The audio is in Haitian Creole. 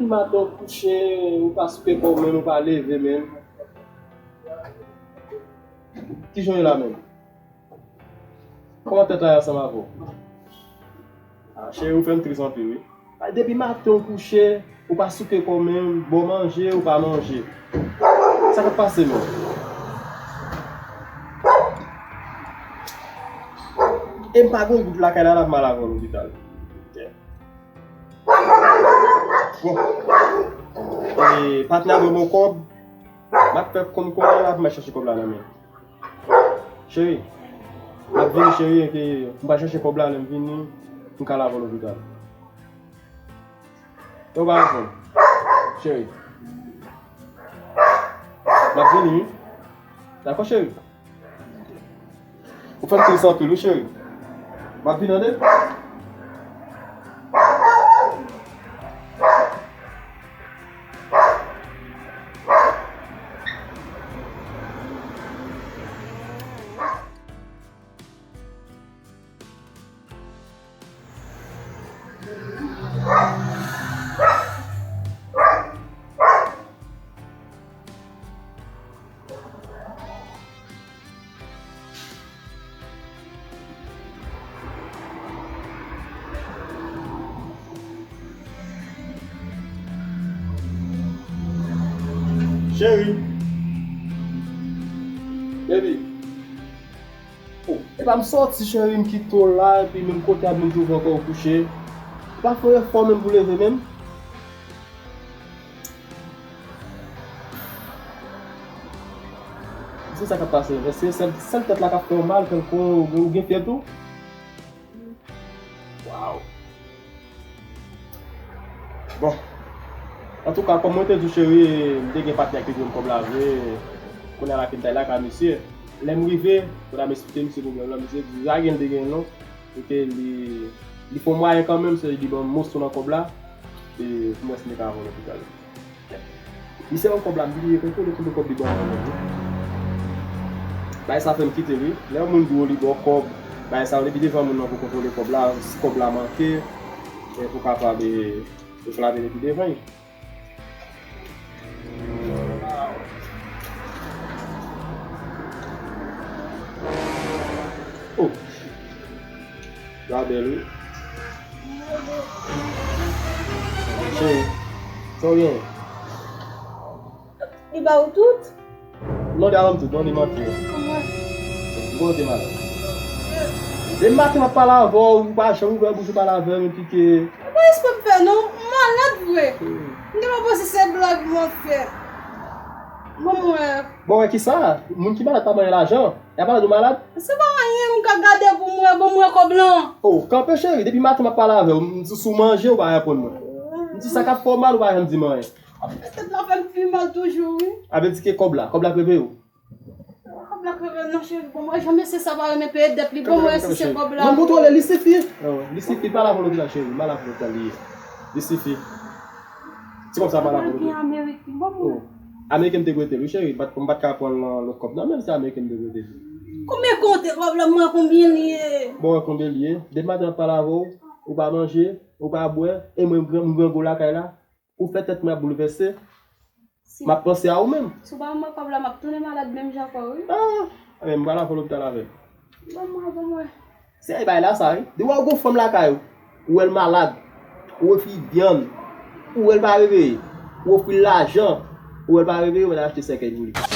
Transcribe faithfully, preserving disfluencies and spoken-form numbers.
Maten w kouche, ou pa souke kò w menm, ou pa leve menm. Kijan w ye la menm? Kòman tèt la ye ansanm avè w? Ah, cheri, ou fè m tris anpil, wi. Ay, depi maten w kouche, ou pa souke kò w menm, ba w manje, ou pa manje. Sa k ap pase menm? E m pa gen yon goud lakay la, la m al avè w lopital. Bon. E, patnè a dwe ban w kòb. M ap fè kòm kòb la, m ap chache kòb la nan men. Cheri, m ap vini, cheri, ke m pa chache kòb la, lè m vini, m ka al avè w lopital. Ou pa reponn. Cheri. M ap vini, wi. Dakò, cheri? Ou fè m tris anpil, wi, cheri. M ap vini, tande? Cheri. Baby. Oh, epa m sòti, cheri, m kite w la, epi menm kote a, menm tou ankò ou kouche. Ou pa fè efò menm pou leve menm. Se sa k ap pase. Èske sèl, sèl tèt la k ap fè w mal, tankou ou, ou gen fyèv tou? Waw. Bon. Antouka, kòm mwen te di w, cheri, m te gen patnè ki dwe m kòb la vre. Kounye a la, ki m t al lakay misye. Lè m rive, kounye a m esplike misye pwoblèm lan, misye di, pa gen, l te gen non. Li te, li, li fè yon mwayen kanmenm, se li ban m moso nan kòb la. E pou m wè si m te ka avè w lopital. Misye ban m kòb la, m bliye kontwole konbyen kòb li ban mwen menm. Bagay sa fè m kite l, wi. Lè yon moun di w li ba w kòb, bagay sa yo depi devan moun nan pou kontwole kòb la, si kòb la manke, e pou kapab, e, reklame l epi devan l. Oh. Sa bèl, wi. Cheri, sa w gen? Li ba ou tout? Non, li pa ban m tout, non, li manke. Kòman? Li konn te malad. Depi maten m ap pale avè w, ou pa janm ouvè bouch ou pale avè m, epi ke... Ou pa espre m fè non, m malad vre. Hmm. M genlè panse se blag mwen fè. Bon, mwen. Bon, wè kisa? Moun ki malad pa manyen lajan. Y ap pale de w malad? Se pa anyen, m ka gade pou mwen, bon, mwen kòb lan. Oh, kanpe cheri, depi maten m ap pale avè w, m di si w manje, ou pa reponn mwen. M di sa k ap fè w mal, ou pa janm di m anyen. Tèt la fè m pi mal toujou, wi. A vle di ke kòb la, kòb la k reve w? Kòb la k reve m non, cheri. Bon, mwen, janm mesye sa pa renmen peye dèt li. Bon, mwen, si se kòb la. Non, kontwole, li sifi. Li sifi, pa la pou lopital, cheri. Pa la pou lopital, li ye. Li sifi. Ti kòb sa pa la pou lopital. Ameriken, bon, mwen. Ameriken m te prete l, wi, cheri. M pa t, m pa t ka pran lòt kòb nan men l, se Ameriken m te prete l. Konbyen kote kòb la, mwen, konbyen li ye? Bon, wè konbyen li ye. Depi maten m ap pale avè w, ou pa manje, ou pa bwè, e mwen, m gran, m grangou lakay la. Ou fè tèt mwen ap boulvèse. M ap panse a ou menm. Si w pa ban mwen kòb la, m ap tounen malad menm jan ankò, wi. Ah! Enben, m pral avè w lopital avè l. Ban mwen, ban mwen. Se bagay la sa, wi. Depi w wè gon fanm lakay ou, ou wè l malad, ou ofri l vyann, ou wè l pa reveye, ou ofri l lajan, ou wè l pa reveye, ou mèt achte sèkèy pou li.